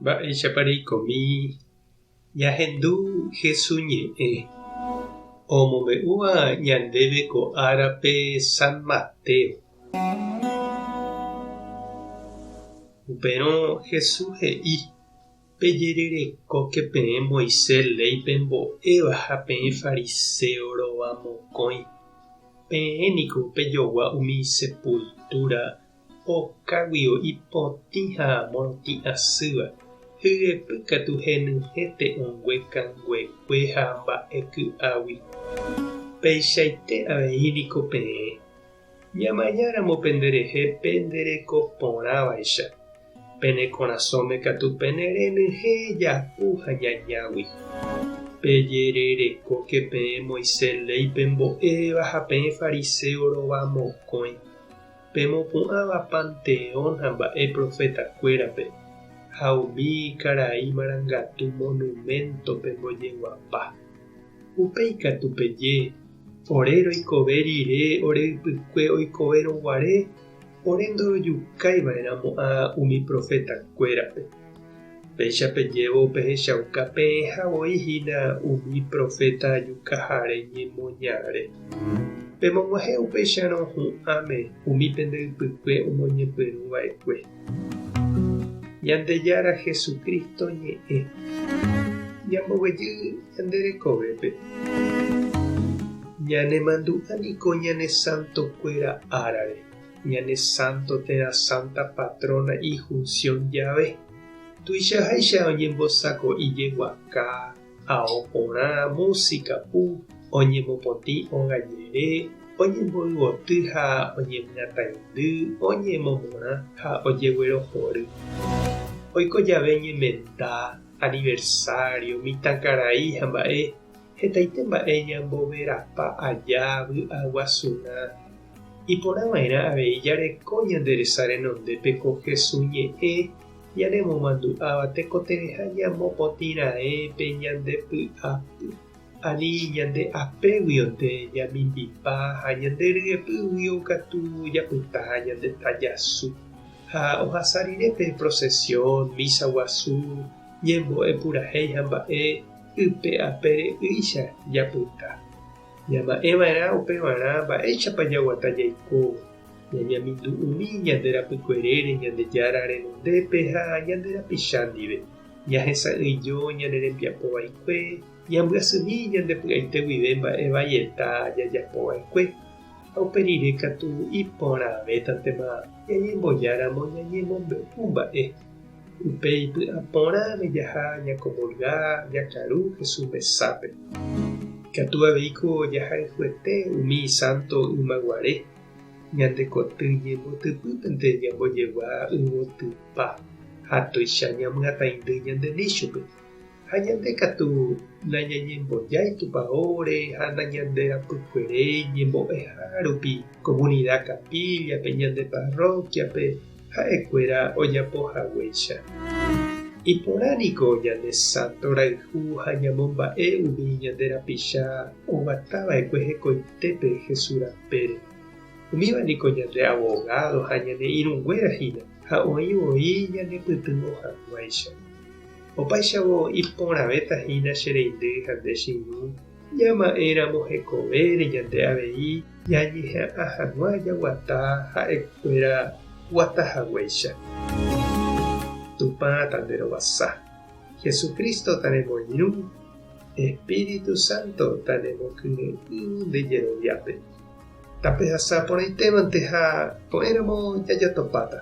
Mba'éichapa reikomi ñahendu Hesu ñe'ẽ omombe'úva ñandéve ko árape San Mateo. Upérõ Hesu he'i, Pejererekóke peẽ Moisés léi pembo'éva ha peẽ fariséo rova mokõi. Peẽ niko pejogua umi sepultúra Okáguio ipotĩ ha morotĩ asýva, hyepy katu henyhẽ te'õngue kanguekue ha mba'e ky'águi. Peichaite avei niko peẽ, ñamañáramo penderehe pende reko porãvaicha, pene korasõme katu pene renyhẽ japu ha ñañágui. Pejererekóke peẽ Moisés léi pembo'éva ha peẽ fariséo rova mokõi. Pemopu'ãva panteón ha mba'e profetakuérape, ha umi karai marangatu monuménto pembojeguapa. Upéi katu peje, Ore roikove rire ore ypykue oikovérõ guare, ore ndorojukái va'erãmo'ã umi profetakuérape. Péicha pejévo pehechauka peẽha voi hína umi proféta jukahare ñemoñare. Pemog̃uahẽ upéicharõ hu'ãme umi pende ypykue omoñepyrũ va'ekue. Ñandejára Jesucristo ñe'ẽ. Ñamboguejy ñande rekovépe. Ñanemandu'a niko ñane santokuéra árare. Ñane sánto térã sánta patróna ijunción jave, tuichaháicha oñembosako'i jeguaka, ao porã, músika pu, oñemopotĩ óga jere, oñemboyvoty ha oñemyataindy, oñemomorã ha ojeguerohory. Oiko jave ñemenda, aniversario, mitãkarai ha mba'e, Hetaite mba'e ñamboverapa aja vy'aguasurã. Iporã va'erã avei jareko ñande resa renondépe ko Jesús ñe'ẽ ñanemomandu'áva tekotevẽha ñamopotĩ raẽ pe ñande py'apy, ani ñande apéguionte ñamimbipa ha ñande ryepýguio katu japyta ñande tajasu. Ha ohasa rire pe procesión, misa guasu, ñembo'e purahéi ha mba'e, Ype apére ýicha japyta. Ñama'ẽ va'erã upevarã mba'éichapa jaguata jaikóvo, ñañamindu'umi ñande rapykuerére Ñandejára renondépe ha ñande rapicha ndive, ñahesa'ỹijo ñane rembiapo vaikue, ñambyasymi ñande py'aite guive mba'e vaieta jajapo va'ekue, ha upe rire katu iporãvétantema ñañembojáramo ñañemombe'u mba'e. Upéi py'a porãme jaha ñakomulga, jakaru Jesús mesápe. Ikatu avei ko jahayhuete umi sánto ymaguare, ñande koty ñembotypýpente ñambojegua yvotypa ha tuicha ñamyataindy ñande níchope. Ha ñande katu nañañembojái tupaóre ha nañanderapykueréi ñembo'eha rupi komunida kapíllape, ñande parrókiape, ha'ekuéra ojapo haguéicha. Iporã niko ñane sánto rayhu ha ñamomba'e umi ñande rapicha oguata va'ekue hekoitépe Jesús rapére. Umíva niko ñande avogádo ha ñane irũnguéra hína ha oĩ voi ñanepytyvõ hag̃uáicha. Opáichavo iporãvéta hína che reindy ha nde che irũ, ñama'ẽ ramo hekovére ñande avei ñañeha'ã hag̃ua jaguata ha'ekuéra guata haguéicha. Tupã tanderovasa. Jesucristo tanemoirũ, Espíritu Santo tanemokyre'ỹ nde jeroviápe. Tapehasa porãitémante ha ko'ẽramo jajatopáta.